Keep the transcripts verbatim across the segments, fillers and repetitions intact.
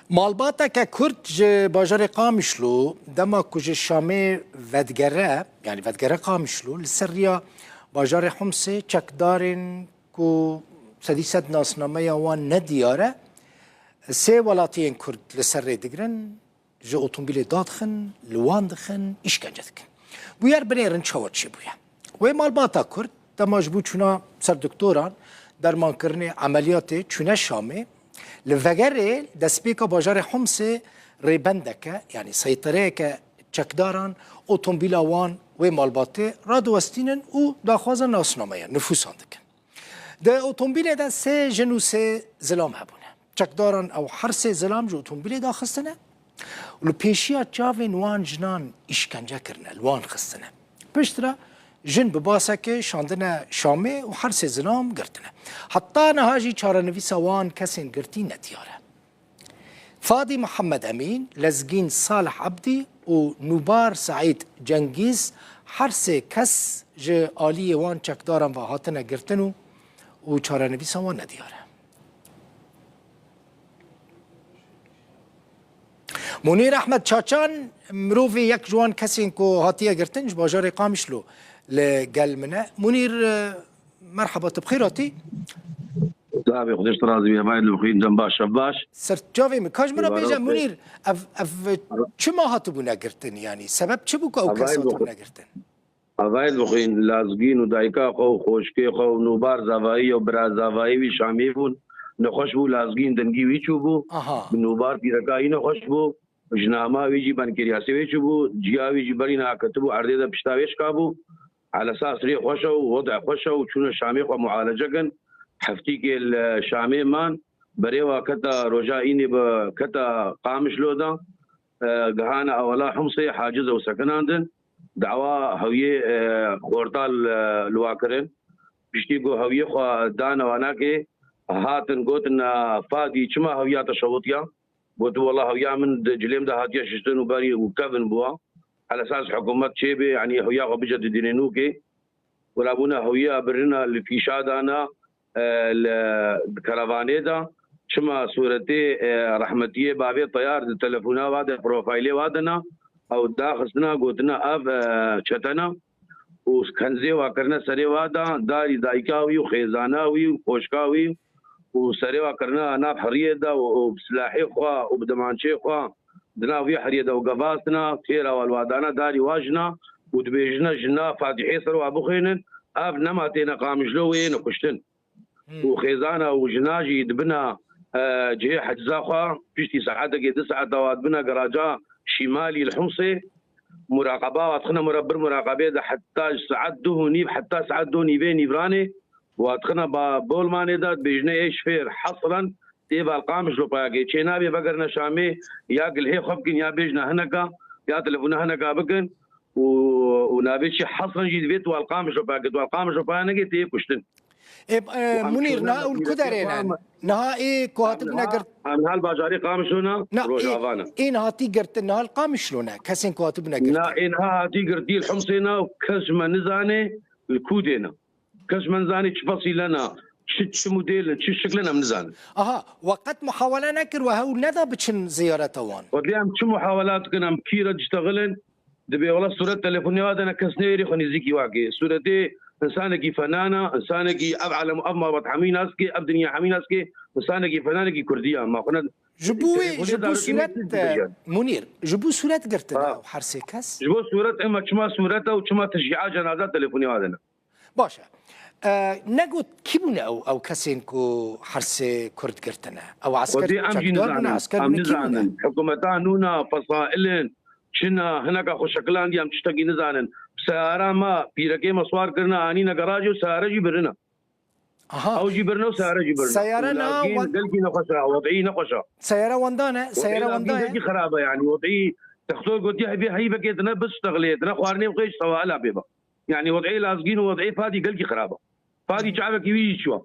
Malbateke Kurd ji bajarê Qamişlo dema ku ji Şamê vedigere, yanî vedigere Qamişlo, li ser riya bajarê Humsê çekdarên ku sedî sed nasnameya wan nediyar e, sê welatiyên Kurd li ser rê digirin, ji otomobîlê dadixin, li wan dixin, îşkence dikin. Bûyer binêrin çawa çêbûye. Wê malbata Kurd dema ji bo çûna ser doktoran, dermankirinê, emeliyatê çûne Şamê, li vegerê destpêka bajarê Homsê rêbendeke, yanî seytereyeke çekdaran otomobîla wan wê malbatê radiwestînin û daxwaza nasnameya nifûsan dikin. Di otomobîlê de sê jin û sê zilam hebûne. Çekdaran ew her sê zilam ji otomobîlê daxistine û li pêşiya çavên wan jinan îşkence kirine, li wan xistine. Piştre jin bi basekê şandine Şamê û her sê zilam girtine. Heta niha jî çarenivîsa wan kesên girtî nediyar e. Fadî Mihemed Emîn, Lezgîn Salih Ebdî û Nûbar Seîd Cengîz her sê kes ji aliyê wan çekdaran ve hatine girtin û, û çarenivîsa wan nediyar e. Munîr Ehmed Çaçan, mirovê yek ji wan kesên ku hatiye girtin ji bajarê Qamişlo li gel min e. Munîr, e, merheba, tu bi xêr hatî. Tabî, Xwedê ji te razî be, hevalê dixwîn, dem baş, şev baş. Ser çavê min, ka ji min re bêje, Munîr, ev, ev çima hatibûne girtin, yanî sebeb çi bû ku ew kes hatibûne girtin? Hevalê dixwîn, Lazgîn û dayika xwe û xweşkê xwe û Nûbar zavayî û bira zavayî wî Şamî bûn. Nexweş bû, Lazgîn dengî wî çûbû. Aha. Bi Nûbar pîreka wî nexweş bû. Ji nama wî jî benkiryasê wê çûbû. Ciya wî jî berî niha ketibû erdê de pişta wê şikabû. Elesas rê xweş e û wede xweş e û çûne Şamê xwe mualece kin. Heftîkê li Şamê man, berê wa keta roja înê bi keta Qamişlo de, e, gihane ewela Humsê haciz ew sekinandin. Dawa hewiyê, e, xortal, e, li wa kirin. Piştî ku hewiyê xwe dane wanakê, hatin gotin, e, Fadî, çima hewiya te şewitiya? Got, wela hewiya min di cilêm de hatiye şiştin û berî û kevin bûwa. Elesas hikûmet çêbê, yanî hewiya xwe bicedidîne nûkê. Wela bûna hewiya birina li fîşa dana, e, li karavanê de. Çima sûretê, e, rehmetiyê bavê Teyar di telefona wa de, profaylê wa de na, ew daxistina gotina ev, e, çetena. û kenzê wa kirine serê wa de, darî dayika wî û xêzana wî û xweşka wî û serê wa kirine nav heriyê de û, û bi silahê xwe û bi demançeyê xwe di nav wî heriyê de û gevastina, têra wa li wa dana, darî wa jina û dibêjine, jina Fatîhê ser wa bixwînin, ev nema têne Qamişlo wê yêne kuştin. Hmm. Û xêzana û jina jî dibina, e, cihê heciza xwe, piştî saetekê, du saeta wa dibina garaja şîmalî li Humsê, muraqeba wa dixine mura-, bir muraqebê de heta saet duh û nîv, heta saet duh û nîvê nîvranê wa dixine ba bolmanê de, dibêjine ê şifêr hesren tê val Qamişlo payakê. Çê nabê vegerine Şamê, ya gilhê xwe bikin, ya bêjine hineka, ya telefona hineka bikin û, û nabê çi hesren jî divê tu val Qamişlo payakê, tu val Qamişlo paya neke tê kuştin. Ê, e, Munîr, niha ew li ku derê ne? Niha ê ku hatibûne girt. Em niha li bajarê Qamişlo ne, Rojava ne. Ê niha tî girtin, niha li Qamişlo ne, kesên ku hatibûne girtin. Na, ê niha hatî girtî li Humsê ne û kes ji me nizane li ku dê ne. Kes ji me nizane çi fesîle ne, çi, çi model in, çi şikl in em nizanin. Aha, we qet muhawele nekir, we hewl neda biçin ziyareta wan? Xwedê em çi muhawela dikin, em kî re diştexilin, Dibê wela sûret telefonê wa de ne kes neyêrî xwe nêzîkî wa kê. Sûretê însanekî fenan e, însanekî ev alem û ev malbat hemî nas ke, ev dinya hemî nas ke, însanekî fenanekî kurdî ya. Ma xwe ne Ji bo wê, telefonê ji bo davetê sûret, min e, Munîr, ji bo sûret girtine Ha. ew her sê kes? Ji bo sûret, ema çima sûret e û çima teşî'a cenaza telefonê wa de ne? Baş e. E, negot kî bûne ew, ew kesên ku her sê Kurd girtine? Ew esker Xwedê em jî çekdar bûne, nizanin. Esker Em bûne, kî bûne? nizanin. Hikûmeta nûna, fesail in, çi ne, hineka xwe şekilandiye, em tiştekî nizanin. Bi seyara me, pîrekê me siwar kirine, anîne garajê û seyare jî birine. Aha. Ew jî birine û seyare jî birine. Seyare Û na lagîn wan- gelkî nexweş e, wedî nexweş e. Seyara wenda ne? Wedî Seyara lagîn wenda ye? gelkî xirab e, yanî wedî texto gotiye, hebê heyvekê tine biştexilê, tine xwarinê bixwe, ji sewala bê be. Yanî wedî Lazgîn û wedî Fadî gelkî xirab e. Fadî çavekî wî jî çûye.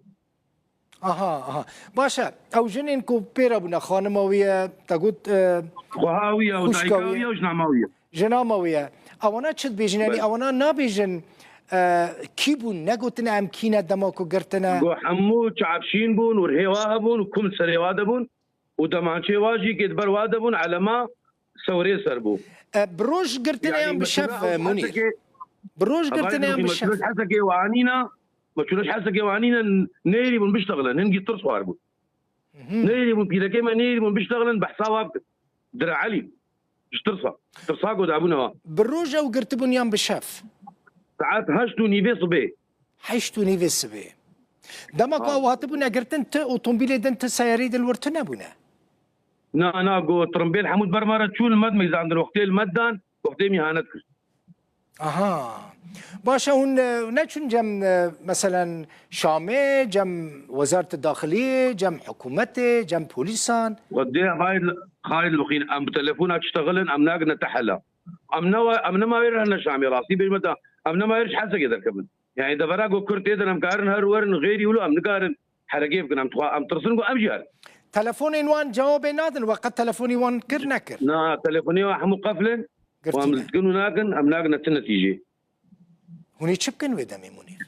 Aha, aha. Baş e. Ew jinên ku pê re bûne, xanima wî ye, te got, e, Xweha wî ye, û xwişka dayika wî wî ye. ye û jinama wî ye. Jinama wî ye. Ewana çi dibêjin? Yanî Belê. ewana nabêjin, e, kî bûn? Negotine em kî ne dema ku girtine? Go hemû çavşîn bûn û rihê wa hebûn û kum serê wa de bûn. û demançê wa jî kê di ber wa de bûn, elema sewrê ser bû. E, bi roj girtine Yanî yan bi şev, meşhûra e, ew Munîr? Hesekê, Bi roj girtine yan bi şev? Meşhûra Hesekê we anîna, meşhûra Hesekê we anîne, nêrî bûn biştexilin, hingî tirs xwar bûn. Nêrî bûn, pîrekê me nêrî bûn biştexilin, behsa wa bikin. Dire Elî, ji tirsa. Tirsa ku dabûne wa. Bi roj ew girtibûn yan bi şev? Saet heşt û nîvê sibê. Heşt û nîvê sibê. Dema ku Ha. ew hatibûne girtin, ti otomobîlê din, ti seyarî din wir tune bûne? Na, na, got, tirimbêl hemû di ber me re çûn, li me dimeyzandin, wextê li me dan, wextê mîhanet kir. Aha. Baş e, hûn, e, neçûn cem, e, meselen Şamê, cem Wezareta Daxiliyê, cem hikûmetê, cem polîsan? Xwedê xayir, xayir bixîn, em bi telefona çiştexilin, em nagine te hela. Em ne wa-, em nema wê re hene Şamê, rastî bêjme te, em nema wê re ji Hesekê derkevin. Yani devera ku Kurd tê de em karin her werin, xêrî wilo em nikarin herekê bikin. Em dixwa-, em tirsin ku em jî herin. Telefonên wan cewabê nadin, we qet telefonî wan kir nekir? Na, telefonê wan hemû qeflin. Û em Girtîne. Dikin û nakin, em nagine ti netîcê. Hûn ê çi bikin wê demê, Munîr?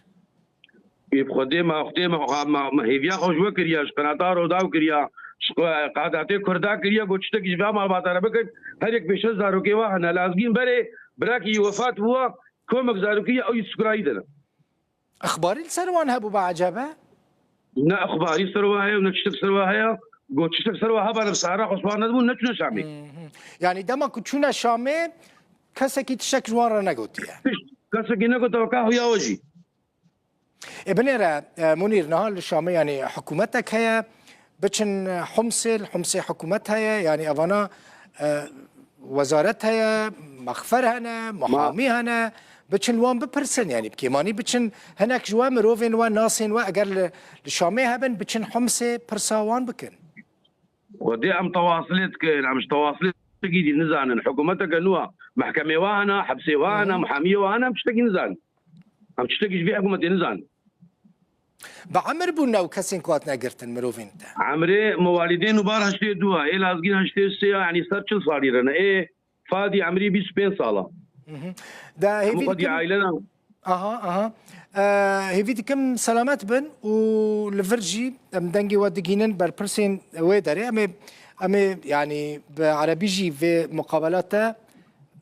Ê bi Xwedê me, Xwedê me, me, me hêviya xwe ji we kiriya, ji qenata Rodaw kiriya, ji qe-, qadatê Kurda kiriya, got tiştekî ji vê malbata re bikin. Her yek pêşe zarokê wa hene. Lazgîn berê birakî wefat bûwa, komek zarokî ya ew yî sukrayî de ne. Exbarî li ser wan hebû be ecebe? Ne exbarî ser wa heye û ne tiştek ser wa heye. Got tiştek ser wa heba li sahra xwe swan nedibûn, neçûne Şamê. Hı hı. Yani dema ku çûne Şamê, kesekî tiştek ji wan re negotiye? Tişt, kesekî negote weka xuya we jî. Ê binêre, e, Munîr, niha li Şamê, yani hikûmetek heye, biçin, e, Humsê, li Humsê hikûmet heye, yani evana, e, wezaret heye, mexfer hene, muhamî hene, biçin wan bipirsin, yani bi kêmanî biçin hinek ji we mirovên we, nasên we, eger li, li Şamê hebin, biçin Humsê pirsa wan bikin. Xwedê em tewasilê dikin, em ji tewasilê tiştekî dî nizanin. Hikûmeteke nû e, mehkemê wa hene, hepsê wa hene, Hı hı. muhamiyê wa hene, em tiştekî nizanin. Em tiştekî ji vê hikûmetê nizanin. Bi emir bûn ew kesên ku hatine girtin mirovên te? Emrê me walîdên û bar heştê du e, ê Lazgîn heştê sê ya, yanî ser çil salî re ne. Ê Fadî emrî bîst û pênc sala. Hı hı. Da Hemû hêvî xwedî dikim aile ne. Aha, aha. E, hêvî dikim selamet bin û li vir jî em dengê we digihînin berpirsên wê derê. Em ê, em ê, yanî bi erebî jî vê muqabela te,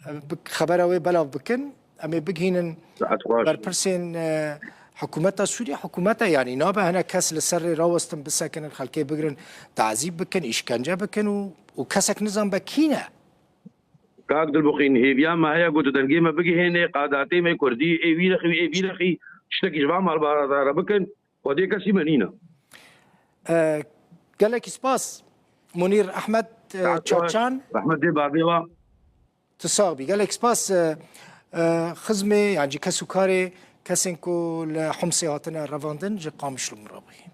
e, bi xebera wê belav bikin. Em ê bigihînin Saet xweş. Berpirsên, e, hikûmeta Sûriyê, hikûmeta, yanî nabe hene kes li ser rê rawestin, bisekinin, xelkê bigirin, tazîb bikin, îşkence bikin û, û kesek nizan be kî ne. Kak Dilbixîn, hêviya me heye ku tu dengê me bigihênê, qadatê me kurdî, ê vî rexî û ê vî rexî tiştekî ji van malbata re bikin, Xwedê kesî me nîne. E, gelekî spas, Munîr Ehmed, e, Saet xweş. Çaçan. Rehmet dê bavê wa. Tu sax bî. Gelek spas, e, e, xizmê, yan jî kes û karê kesên ku li Humsê hatine revandin ji Qamişlo min re bixîn.